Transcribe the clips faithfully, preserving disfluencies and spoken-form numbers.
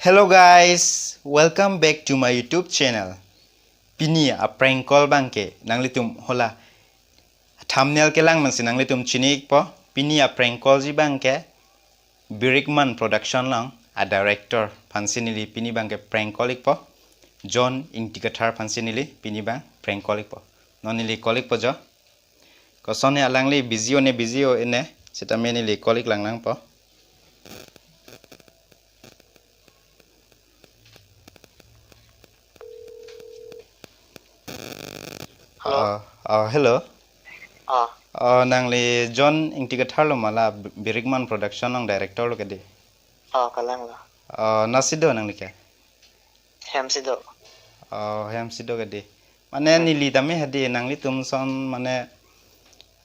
Hello guys, welcome back to my YouTube channel. Pini a prank call abangke nanglitum hala thumbnail kelang mansi nanglitum chini-ikpo. Pini a prank callji abangke Birikman Production along a director aphansi neli pini abangke prank call-ikpo. John Ingti Kathar aphansi neli pini abang prank call-ikpo. Non neli call-ikpo jo. Kosonne alangli busy-o ne busy-o-e ne, sitame neli call-ik langnangpo. Hello. Ah, ah, hello. Ah. Ah, nangli John Ingti Kathar lo ma, la Bi- Birikman Production along director lo ke dei? Ah, kalanglo. Ah, nasi do nangli ke? Hemsi do. Oh, hemsi do ke dei. Mane neli tame hedi nanglitum ason mane,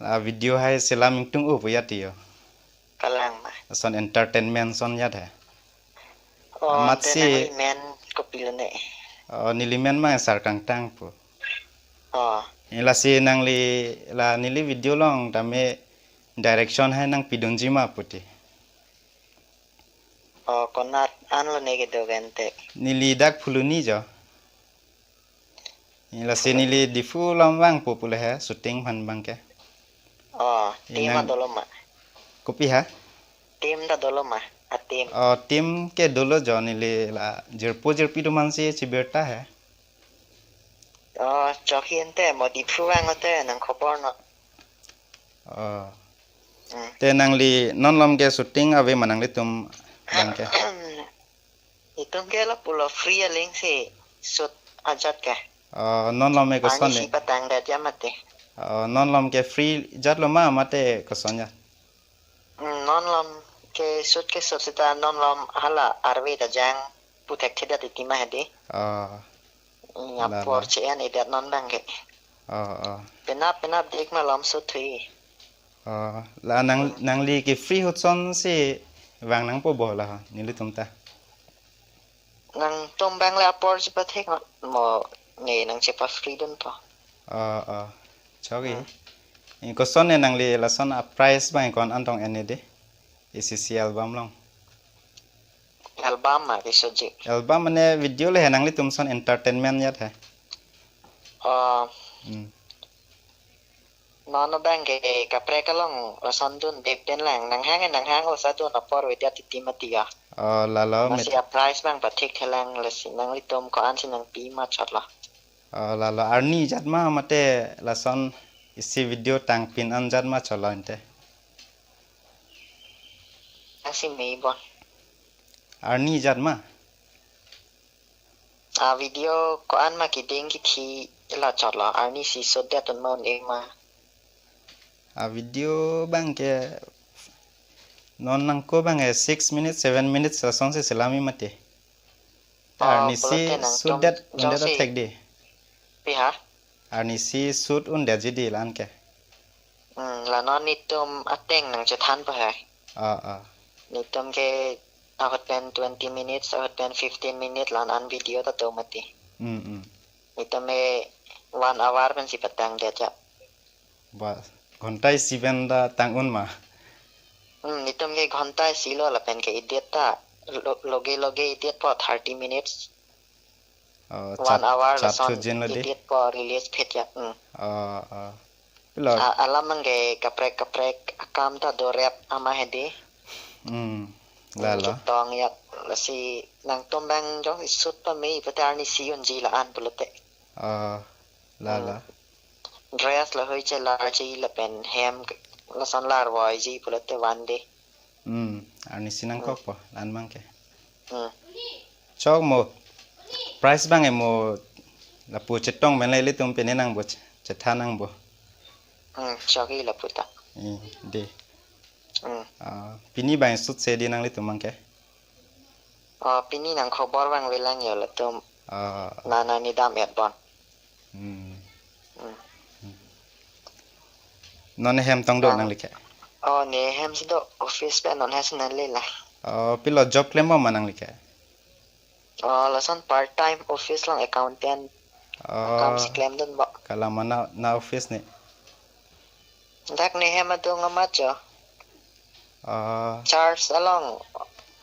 ah, video hai selam ingtung-o pu ya tiyo. Kalang ma. Ason entertainment ason ya the. Oh, amat te si nangli men kopilo ne? Oh, neli men ma Sar Kangtang pu. Oh. Lasi nangli la neli video along tame direction hai nangpidunji ma pu ti. Oh, konat anlo ne kedo gente? Neli dak Phuloni jo. Lasi neli Diphu along vangpo pu le he shooting aphan abangke. Oh, team nang- a dolo ma? Kopi ha? Team ta dolo ma? A team. Oh, team ke dolo jo, neli la jirpo jirpi atum aphansi chibirta he. Oh, chokhi ante mo Diphu vang ante nang khobor non. Oh. Hmm. Te nangli non malom ke shooting ave ma nanglitum abangke? Itum ke lapulo free aling si shoot ajat ke. Oh, non malom ke koson ne? Arnisi patang det ya mate. Oh, non malom ke free jat lo ma mate koson ya? Hmm, non malom ke shoot ke shoot seta non malom hala arve ta jang pu thekthedet titi ma hedi. Oh. Hmm, la, apor la. Che-en-edet non abangke. Oh, oh. Penap penap dik malom shoot thui. Oh, la nang, hmm, nangli ke free ahut ason si vang nangpo bo la ha, nelitum ta? Nangtum abang le apor chepathek mo, ne nang chepa-free dunpo. Oh, oh. Chokji. Hmm. Kosonne nangli lason a price abang ko-an tong en-e dei? Isi isi album along. Album ma ke shootji? Album mane video le he, nanglitum ason entertainment ya the. Oh. Hmm. Non abangke kaprek along lason dundep pen lang, nanghang nanghang osa dun apor avedet titi mati ya. Oh, lalo. Lasi met- a price abang pathekthelang, lasi nanglitum ko-an si nangpi ma chotlo. Oh, lalo, arni jat ma mate lason isi video tangpin an jat ma chotlo ante? Asi mei bon. Arni jat ma? A video ko-an ma kiding kithi la chotlo, arnisi shoot det un ma un-e ma? A video abangke non nangko abangke six minutes, seven minutes lason si selam-i mati. Oh, arnisi pulote nangtum shoot det un-edet jongsi thek dei? Pi ha? Arnisi shoot un-edetji dei la-an ke. Hmm, la non netum ateng nangchethanpo he. Ah, ah. Netum ke ahut pen twenty minutes, ahut pen fifteen minutes la-an an video ta do mati. Hmm, hmm. Netum ke one hour pensi patang det ya. Ba, ghonta isi pen ta tang un ma? Hmm, netum ke ghonta isi lo lapen ke edit ta lo-, loge loge editpo thirty minutes. Oh, one chat, hour chat lason shoot jin lo dei? Editpo release phet ya. Hmm. Oh, oh. Pilo? A, alam abangke kaprek kaprek akam ta do rep ama hedi. Hmm. Lalo. Chetong ya, lasi nangtum abang jongsi shoot pamei pute arnisi unji la-an pulote. Oh, lalo. Hmm. Dress lahei chelarji lapen hem lason larvoiji pulote van dei. Hmm, arnisi nangkokpo, hmm, la-an abangke. Hmm. Chok mo. Price abangke mo lapu chetong pen le ilitum pine nangpo, chethan nangpo. Hmm, chokji lapu ta. Eh, dei. Hmm. Ah, pini abang shoot se dei nanglitum abangke? Oh, pini nang khobor abang avelang yo latum. Ah. Nana nidam et bon. Hmm. Hmm. Non ne hem tong do nang, nangli ke? Oh, ne hemsi do, office pen non hes nang le la. Oh, pilo job klem bom ma nangli ke? Oh, lason part time office along accountant. Oh. Akam si klem dunpo. Kalang ma na, na office ne? Dak ne hem adung amat jo. Ah. Church along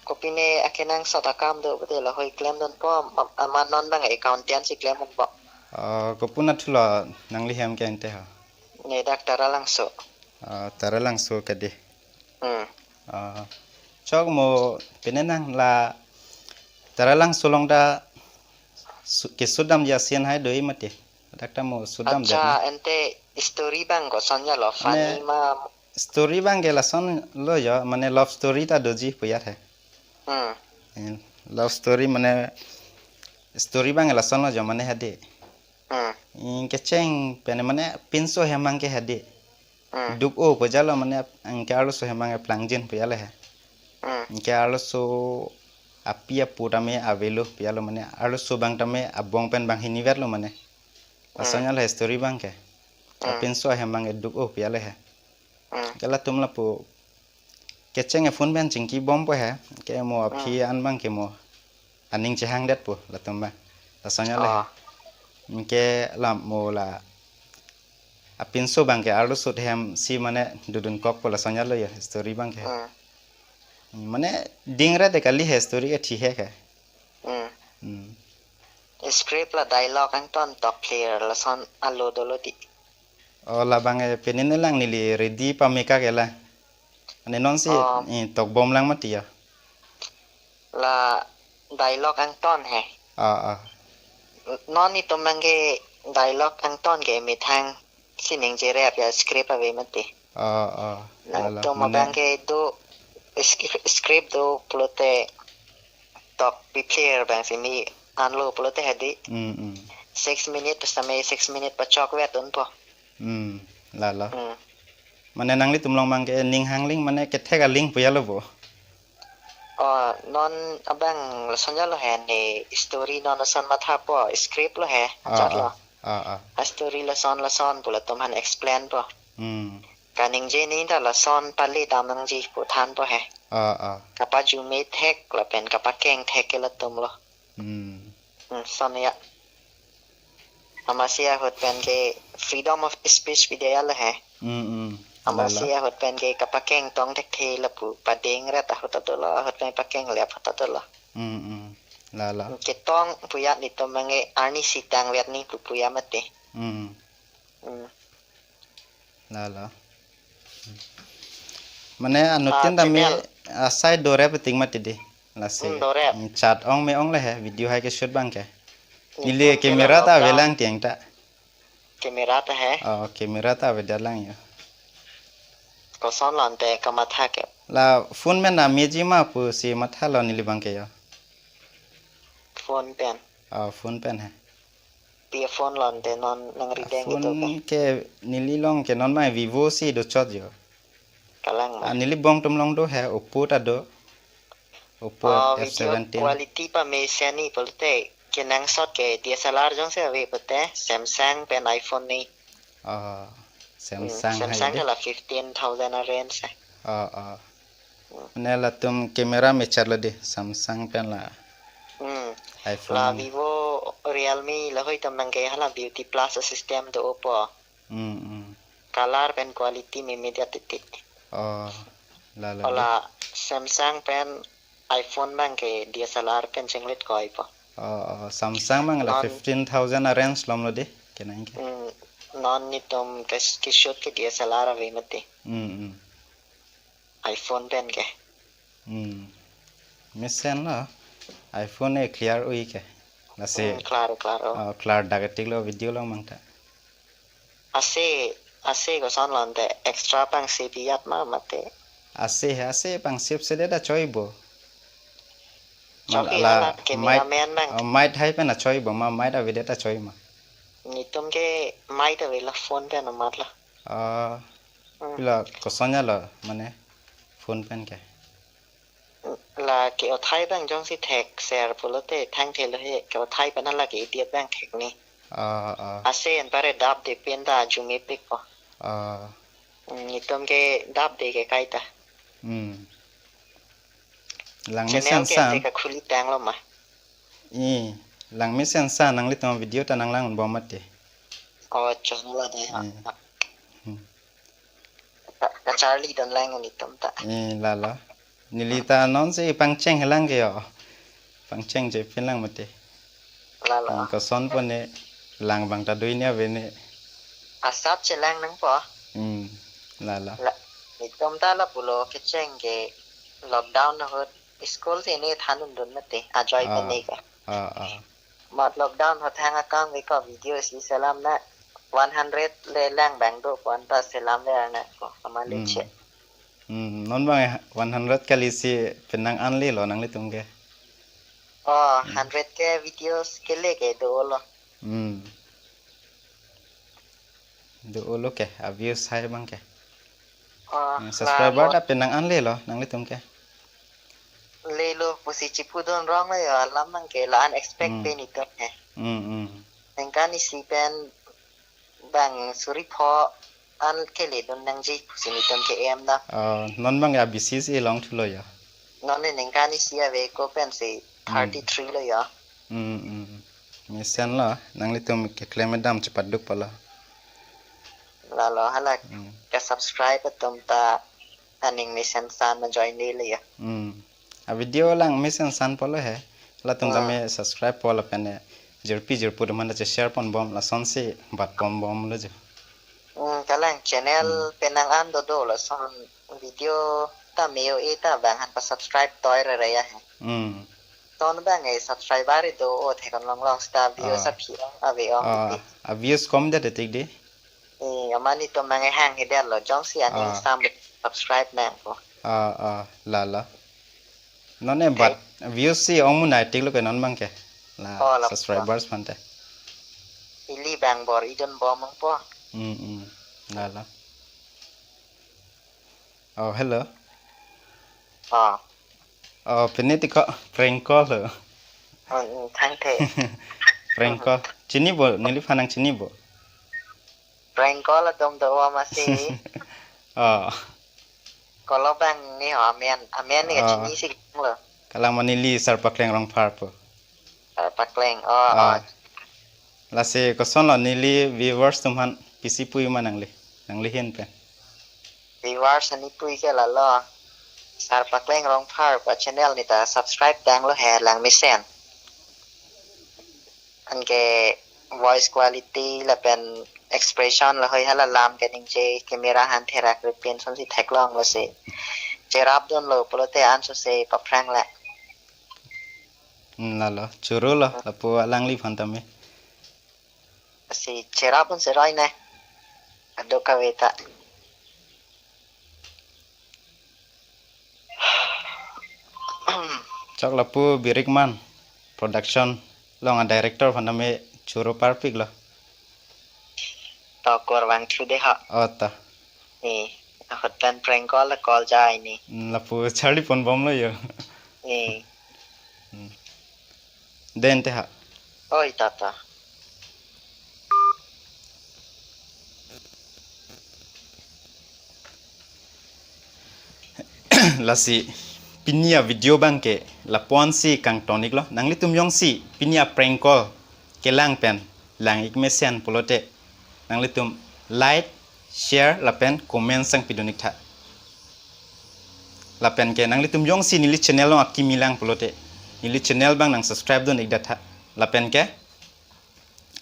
Kopine akenangsot akam do pute lahei klemdunpo, ma-, amat non abang accountancy klemdunpo. Oh, kopi-an thulo nangli hem ke ante ha? Ne dak Taralangso. Oh, Taralangso ke dei. Hmm. Oh. Chok mo pine nang la Taralangso along ta su-, kesut damji a-scene hai do-i mati. Dak ta mo sut damdet. Accha, na ante story abang koson ya lo, mane funny ma? Story abang ke lasonlo jo, mane love story ta doji pu ya he. Hmm. Eh, love story mane story abang ke lasonlo jo mane hadi. Hmm. Ingkecheng pen mane pinso ahem abang ke hadi. Hmm. Duk-o pu jalo mane ap-, anke arloso ahem abang ke plangjin pu ya le he. Hmm. Anke arloso api apo tame avelo pu ya lo mane arloso abang tame abong pen banghini vetlo mane. Hmm. Lason ya le story abang ke. Hmm. Apinso ahem abang ke duk-o pu ya le he. Hmm. Ke latum lapu kecheng ke phone pen chingkibompo he. Ke mo aphi, hmm, an abang ke mo aning chehangdetpo latum abang. Lason ya le he. Ah. Anke la mo la apinso abang ke arloso ahem si mane dodunkokpo lason ya lo ya story abang ke. Hmm. Mane dingret te kali he story ke thi he ke. Hmm. Hmm. Script la dialogue angton tokpher lason alo dolo dei. Oh, labang ke pine nanglang neli ready pame kak ke la. Ane non si, oh, eh, tokbomlang mati ya. La dialogue angton he. Ah, ah. Non itum abang ke dialogue angton ke methang si ningjerap ya script ave mati. Ah, ah. Nangtum, lalo, mane, abang ke do sk-, script do pulote tokpipher abang si me anlo pulote hadi. Hmm, hmm. Six minute pu same six minute pachok vetdunpo. Hmm, lalo. Hmm. Mane nanglitum along abang ke ning hangling mane kethek aling pu ya lo bo. Oh, non abang lason ya lo he ne story non lason mathapo, script lo he, ah, ajat lo. Ah, ah. A-story lason lason pu latum aphan explainpo. Hmm. Kaningje ni ta lason pale dam nangji pu thanpo he. Ah, ah. Kapajume thek lapen kapakeng thek ke latum lo. Hmm. Hmm, lason ya. Amatsi ahut pen ke freedom of speech pide ya le he. Hmm, hmm. Amatsi, lalo, ahut pen ke kapakeng tong thekthe lapu padingret ahut ta dolo, ahut pen pakeng le ahut ta dolo. Hmm, hmm. Lalo. Ketong pu ya netum abang ke arnisi tangvet ni pu pu ya mati. Hmm. Hmm. Lalo. Mane, ah, anuttin tame channel asai dorep ting mati dei. Lasi. Hmm, dorep. Hmm, chat ong me-ong le he, video hai ke shoot abang ke. Hmm, neli phone ke camera la ta lockdown avelang tiang ta. Camera ta he? Oh, camera ta avedet lang ya. Koson lo ante kamatha ke? La phone pen ta meji ma pusi mathalo neli abang ke ya. Phone pen? Oh, phone pen he. Pi phone lo ante non nangrideng kedo ke? Phone ke neli along ke non mai Vivo si dochot jo. Kalang ma? Ah, neli bong atum along do he, Oppo ta do. Oppo, oh, F seventeen. Video quality pamesen ni pulote kenangsot ke D S L R jongsi ave pulote Samsung pen iPhone ni. Oh, hmm, Samsung hai Samsung dei. Ke la fifteen thousand a-range he. Oh, oh. Hmm. Mane latum camera mechat lo dei, Samsung pen la. Hmm. iPhone. La Vivo, Realme lahei atum abang ke hala Beauty Plus system do-opo. Hmm, hmm. Color pen quality memedet titik. Oh, lalo dei. Hala Samsung pen iPhone abang ke D S L R pen chinglit koipo. Oh, oh, Samsung abang la non fifteen thousand a-range lom lo dei, kenang ke. Hmm, non netum ke, ke-shoot ke D S L R ave mati. Hmm, hmm. iPhone pen ke. Hmm. Mesen lo. iPhone e clear oi ke. Lasi. Hmm, klaro, klaro. Oh, clear dak tik lo video along abang ta. Ase, ase koson lo ante extra pangsip ijat ma mate? Ase, ase pangsip sedet ta choi bo. Chok, ma la, hala mic, cameraman abang. Oh, mic hai pen ta choi bo, ma mic avedet ta choi ma? Netum ke mic ave lo, phone pen amat lo. Ah, hmm. Pilo koson ya lo, mane phone pen ke? La ke-othai abang jongsi thekser pulote thangthe lo he, ke-othai pen hala ke-edit abang thek ni. Ah, ah. Ase anparke dap de pen ta arjumepikpo. Ah. Hmm, netum ke dap de ke kaita. Hmm. Langmesen san. Channel ke ante kakhuli tanglo ma? Eh, langmesen san nanglitum video ta nanglang bom mati. Oh, channel ade. Eh. Hmm. Ka, kacharlidun lang netum ta. Eh, lalo. Neli ta non si pangcheng helang ke yo. Pangcheng je pin lang mati. Lalo. Hmm, koson po ne lang bang ta dui ne ave ne. Asap chelang nangpo. Hmm, lalo. La, itum ta lapulo kecheng ke lockdown ahut school si ne thandun dun mati. Ajoy Ah. Pene ka. Ah, ah. Mat lockdown ahut hang akam ve ko video si selam na one hundred le lang bang do pon ta selam le na ko ama le Hmm. Che. Hmm, non bang one hundred kali si penang an le lo nanglitum ke. Oh, Hmm. Hundred ke videos ke le ke do lo. Hmm. Do lo ke, a views hai bang ke. Oh, Hmm, subscriber lalo. Ta penang an le lo nanglitum ke. Le lo pusi chipu don rong le yo alam bang ke la unexpected Hmm. Peni to he. Hmm, hmm. Ningkan isi pen bang suri pho an kele dun nangji pusi nitum ke em da. Oh, non bang ya B C C long thulo ya. Non ne ningkan isi ave ko pensi Hmm. Thirty-three lo ya. Hmm, hmm. Mesen lo, nanglitum keklem dam chepaduk pala. Lalo halak Hmm. Ke subscribe atum ta aning mesen san ma join de le ya. Hmm. A video lang mesen san polo he. Latum Ah. Tame subscribe polo pen ne jirpi jirpo teman ta share pon bom lason si bat pon bom lo jo. Hmm, kalang channel Hmm. Penang an do do lason video ta meo e ta bang han pa subscribe toi re re ya he. Hmm. Ton bang e subscriber do o thekon long long sta views Ah. Aphi ong ave ong Ah, titi. A views kom de tik di. Eh, amani to mang e hang he der lo jong si ani Ah. Sam subscribe nang ko. Ah, ah, lalo. Non e Okay. Bat views si ong mu nai tik lo ke non bang ke. La Oh, la subscribers phan te. Ili bang bor idon bom ang po. Hmm, hmm. Lalo. Oh, hello. Oh. Oh, pini ti ko prank call lo. Oh, hmm, thang the. Prank call. Chini bo, neliphan nang chini bo. Prank call atum do wa masi. Oh. Kolo bang ni ho amen, amen ni Oh. Chini si lo. Kalang ma neli Sarpakleng Rongphar po. Sarpakleng, oh, Ah. Oh. Lasi koson lo neli viewers atum han pisi pui ma nangli, nangli hin pen. Viewers ani pui ke lalo. Sarpakleng Rongphar pa channel ni ta subscribe dang lo he lang mesen. Anke voice quality lapen expression lahei hala lam ke ningje camera han therak ripin son si theklong lo si. Cherap dun lo pulote anso se paphrang la. Hmm, lalo, choro lo, lapu alangliphan tame. Si cherap un seroi ne. Ado kave ta. Chok lapu Birikman Production along a director phan tame choro parpik lo. To kor vang thu de ha. Oh, ta. Eh, ahut pen prank call la call jai ni. Hmm, lapu charli pon bom lo yo. Eh. Hmm. Den te ha. Oi, tata. Lasi pini a video bang ke lapu-an si kangton ik lo. Nanglitum jongsi pini a prank call kelang pen lang ik mesen pulote nanglitum like, share lapen comment sang pidun ik tha. Lapen ke nanglitum jongsi neli channel along akimi lang pulote neli channel bang nang subscribe dun ik da tha. Lapen ke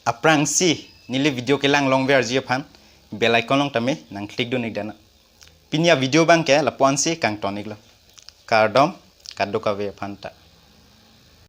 aphrangsi neli video kelang longverji aphan bell icon along tame nang click dun ik da na. Pini a video bang ke lapu-an si kangton ik lo. Kardom, kadokave aphan ta.